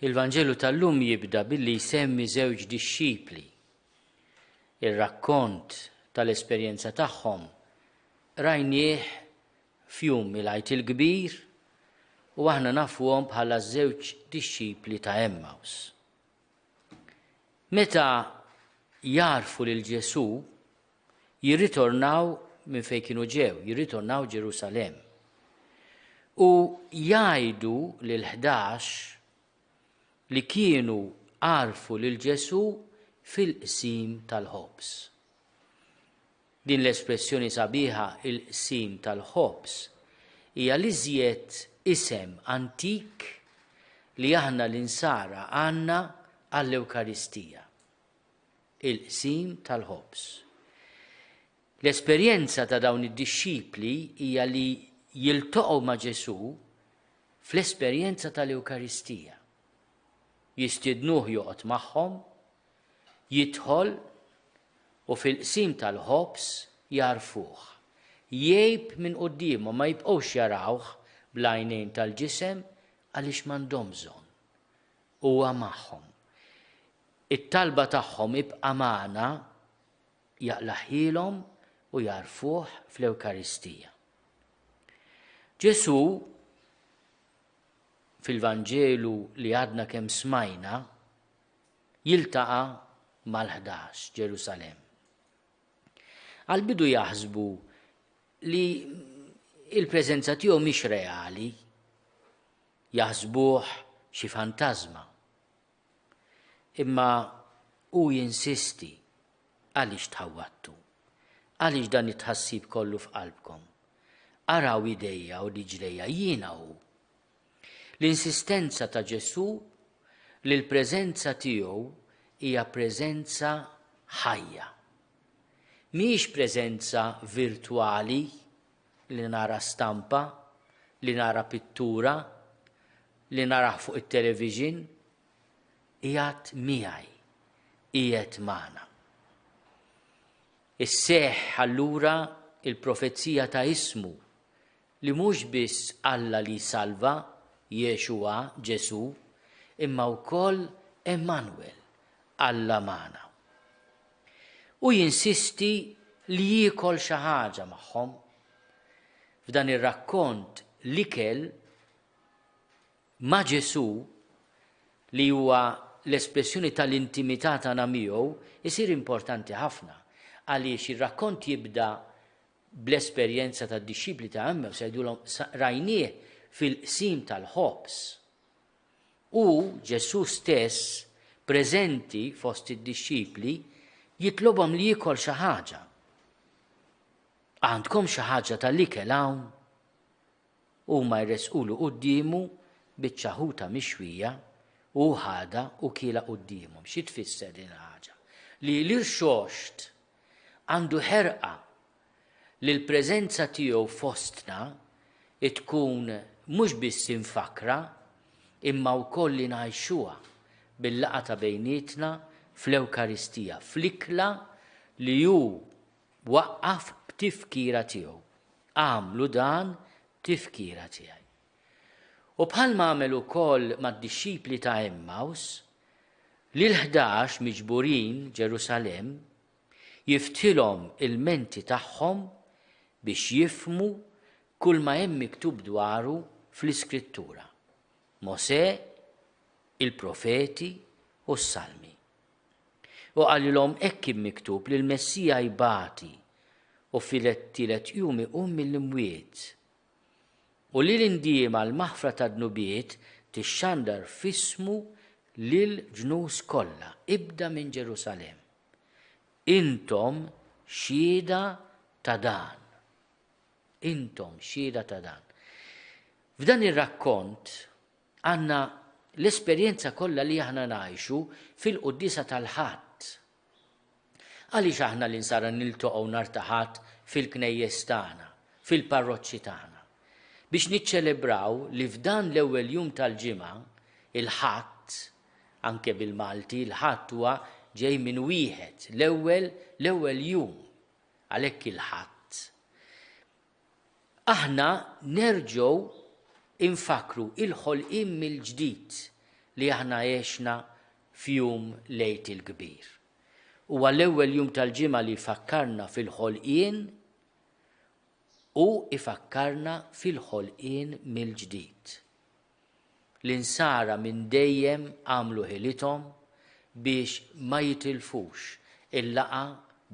Il-Vanġelu tal-lum jibda billi jsemmi żewġ dixxipli. Ir-rakkont tal-esperjenza tagħhom rajnieh f'jum il-Għid il-Kbir u aħna nafuhom bħala ż-żewġ dixxipli ta' Emmaus. Meta jagħrfu lil Ġesù, jirritornaw minn fejn kienu ġew, jirritornaw Ġerusalemm. U jgħidu lil 11 li kienu għarfu lil Ġesù fil-qsim tal-ħobż. Din l-espressjoni sabiħa il-qsim tal-ħobż hija l-iżjed isem antik li aħna l-Insara għandna għall-Ewkaristija. Il-qsim tal-ħobż. L-esperjenza ta' dawn id-dixxipli hija li jiltaqgħu ma' Ġesù fl-esperjenza tal-Ewkaristija. Jistiednuh joqgħod magħhom, Jidħol u fil-qsim tal-ħobż jagħrfuh. Jgħib minn quddiemhom, ma jibqgħux jarawh bl-għajnejn tal-ġisem għaliex m'għandhomx bżonn. Huwa magħhom. It-talba tagħhom ibqa' magħna jaqlagħhielhom u jagħrfuh fl-Ewkaristija. Ġesù fil-Vanġelu li għadna kemm smajna jiltaqa' mal-11 Ġerusalemm. Għall-bidu jaħsbu li l-preżenza tiegħu mhix reali, jaħsbuh xi fantażma. Imma hu jinsisti għaliex tħawwadtu? Għaliex dan it-tħassib kollu f'qalbkom? Araw idejja u riġlejja, jiena hu. L-insistenza ta' Ġesù li l-preżenza tiegħu hija preżenza ħajja. Mhijiex preżenza virtwali li nara stampa, li nara pittura, li narah fuq it-television, qiegħed miegħi, qiegħed magħna. Isseħħ allura il-profezija ta' ismu li mhux biss Alla li jsalva, Yeshua, Ġesù, imma wkoll Emmanuel, Alla magħna. Hu jinsisti li jiekol xi ħaġa magħhom. F'dan ir-rakkont l-ikel ma' Ġesù, li huwa l-espressjoni tal-intimità tagħna miegħu, isir importanti ħafna għaliex ir-rakkont jibda bl-esperjenza tad-dixxipli ta' Emmaus jgħidulhom rajnieh fil-qsim tal-ħobż. U Ġesù stess preżenti fost id-dixxipli jitlobhom li jiekol xi ħaġa. Għandkom xi ħaġa tal-ikel hawn? Huma jressqulu quddiemu biċċa ħuta mixwija u hu ħadha u kielha quddiemhom. Xi tfisser din il-ħaġa? Li l-irxoxt għandu ħerqa li l-preżenza tiegħu fostna tkun mhux biss imfakkra imma wkoll li ngħixuha bil-laqgħa ta' bejnietna fl-Ewkaristija, fl-ikla li hu waqqaf b'tifkira tiegħu. Agħmlu dan b'tifkira tiegħi. U bħalma għamel ukoll mad-dixxipli ta' Emmaus, lill-11 miġburin Ġerusalemm, jiftħilhom il-menti tagħhom biex jifhmu kulma hemm miktub dwaru fl-Iskrittura, Mosè, il-Profeti u s-Salmi. U qalilhom hekk kien miktub li l-Messija jbati u fil-tielet jum iqum mill-imwiet. U li l-indiema għall-maħfra tad-dnubiet tixxandar f'ismu lill-ġnus kollha, ibda minn Ġerusalemm. Intom xhieda ta' dan. Intom xhieda ta' dan. F'dan ir-rakkont għandna l-esperjenza kollha li aħna ngħixu fil-quddiesa tal-Ħadd. Għaliex aħna l-insara niltoqgħu nhar ta' Ħadd fil-knejjes tagħna, fil-parroċċi tagħna? Biex niċċelebraw li f'dan l-ewwel jum tal-ġimgħa, il-Ħadd, anke bil-Malti, il-Ħadd huwa ġej minn wieħed, l-ewwel, l-ewwel jum, għalhekk il-Ħadd. Aħna nerġgħu infakkru il-ħolqien mill-ġdid. li aħna għexna f'jum l-Għid il-Kbir. Huwa l-ewwel jum tal-ġimgħa li jfakkarna fil-ħolqien u jfakkarna fil-ħolqien mill-ġdid. L-Insara minn dejjem għamlu ħilithom biex ma jitilfux il-laqgħa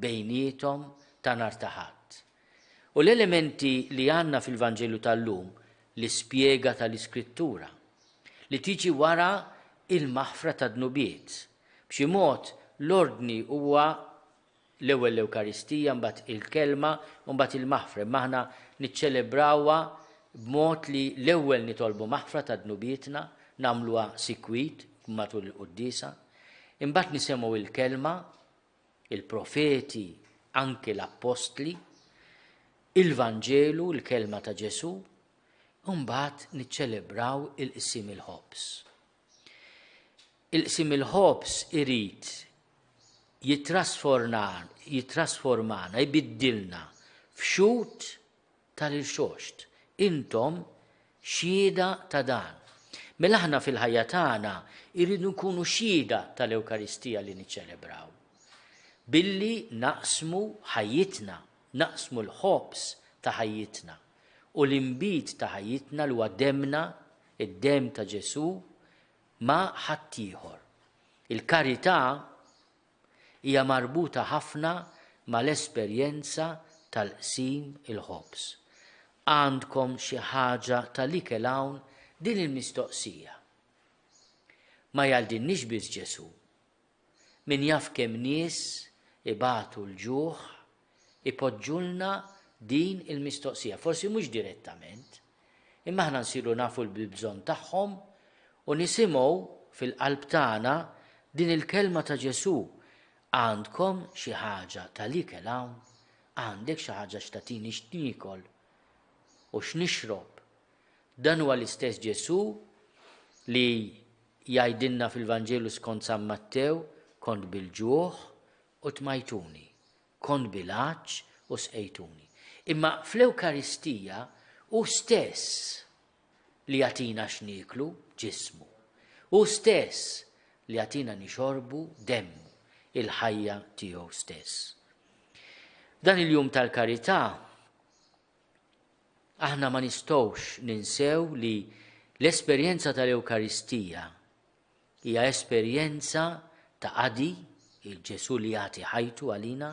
bejniethom ta' nhar ta' Ħadd. U l-elementi li għandna fil-Vanġelu tal-lum, l-ispjega tal-Iskrittura, li tiġi wara il-maħfra tad-dnubiet. B'xi mod l-ordni huwa L-ewwel l-Ewkaristija, mbagħad il-Kelma, u mbagħad il-maħfra. Imma aħna niċċelebrawha b'mod li l-ewwel nitolbu maħfra ta' dnubietna, nagħmluha sikwit matul il-quddiesa, imbagħad nisemgħu il-Kelma, il-profeti, anke l-appostli, il-Vanġelu, il-Kelma ta' Ġesù, u mbagħad niċċelebraw il-qsim il-ħobż. Il-qsim il-ħobż irid jittrasformana, jbiddilna f'xhud tal-irxoxt. Intom xhieda ta' dan. Mela aħna fil-ħajja tagħna irridu nkunu xhieda tal-Ewkaristija li niċċelebraw. Billi naqsmu ħajjitna, naqsmu l-ħobż ta' ħajjitna u l-inbid ta' ħajjitna li huwa demmna, id-demm ta' Ġesù, ma' ħaddieħor. Il-karità hija marbuta ħafna mal-esperjenza tal-qsim il-ħobż. Għandkom xi ħaġa tal-ikel hawn? Din il-mistoqsija ma jgħaddilniex biss Ġesù. Min jaf kemm nies ibatu l-ġuħ ipoġġulna din il-mistoqsija, forsi mhux direttament, imma aħna nsiru nafu l-bżonn tagħhom u nisimgħu fil-qalb tagħna din il-kelma ta' Ġesù, Għandkom xi ħaġa tal-ikel hawn? Għandek xi ħaġa x'tagħtini x'niekol u x'nixrob? Dan huwa l-istess Ġesù li jgħidilna fil-Vanġelu skont San Mattew, kont bil-ġuħ u tmajtuni, kont bil-għatx u sqejtuni. Imma fl-Ewkaristija hu stess li jagħtina x'nieklu ġismu. Hu stess li jagħtina nixorbu demmu, il-ħajja tiegħu stess. Dan il-jum tal-karità aħna ma nistgħux ninsew li l-esperjenza tal-Ewkaristija Hija esperjenza ta' qadi, il-Ġesù li jagħti ħajtu għalina,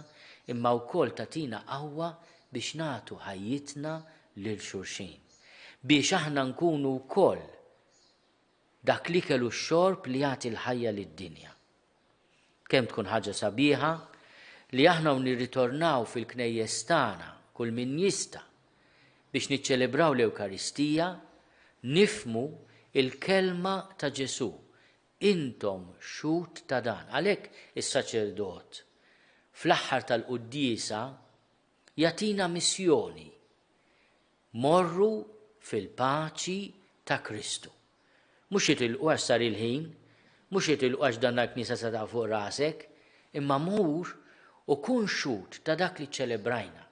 imma wkoll tagħtina qawwa biex nagħtu ħajjitna lil xulxin. Biex aħna nkunu wkoll dak l-ikel u x-xorb li jagħti l-ħajja lid-dinja. Kemm tkun ħaġa sabiħa li aħna u nirritornaw fil-knejjes tagħna kull min jista' biex niċċelebraw l-Ewkaristija, nifhmu l-kelma ta' Ġesù, Intom xhud ta' dan. Għalhekk is-saċerdot fl-aħħar tal-quddiesa jagħtina missjoni, Morru fil-paċi ta' Kristu. Mhux itilqu għax sar il-ħin, mhux itilqu għax danna l-knisja se taqa' fuq rasek, imma mur u kun xhud ta' dak li ċċelebrajna.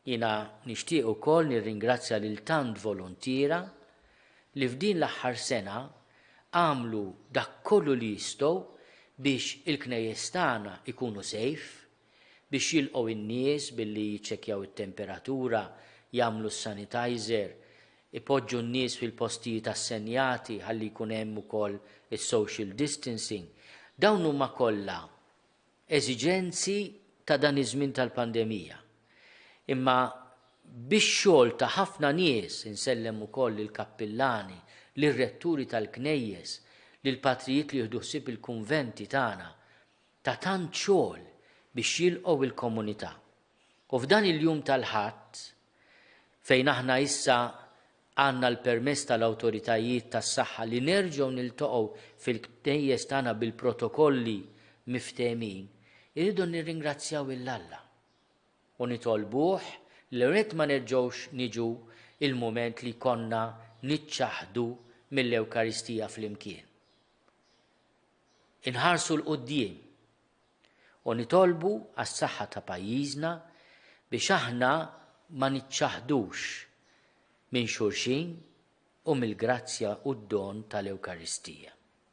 Jiena nixtieq ukoll nirringrazzja lil tant voluntiera li f'din l-aħħar sena għamlu dak kollu li jistgħu biex il-knejjes tagħna jkunu safe, biex jilqgħu n-nies billi jiċċekkjaw it-temperatura, jagħmlu s-sanitizer, ipoġġu n-nies fil-postijiet assenjati ħalli jkun hemm ukoll is-social distancing. Dawn huma kollha eżiġenzi ta' dan iż-żmien tal-pandemija. Imma bix-xogħol ta' ħafna nies, insellem ukoll lill-kappillani, lir-retturi tal-knejjes, lill-patrijiet li jieħdu ħsieb il-kunventi tagħna, ta' tant xogħol biex jilqgħu il-komunità. U f'dan il-jum tal-Ħadd, fejn aħna issa Għandna l-permess tal-awtoritajiet tas-saħħa li nerġgħu niltaqgħu fil-knejjes tagħna bil-protokolli miftehmin, irridu nirringrazzjaw 'il Alla u nitolbuh li l-ewwel ma nerġgħux niġu il-mument li jkollna niċċaħħdu mill-Ewkaristija flimkien. Inħarsu 'l quddiem u nitolbu għas-saħħa ta' pajjiżna biex aħna ma niċċaħħdux minn xulxin u mill-grazzja u d-don tal-Ewkaristija.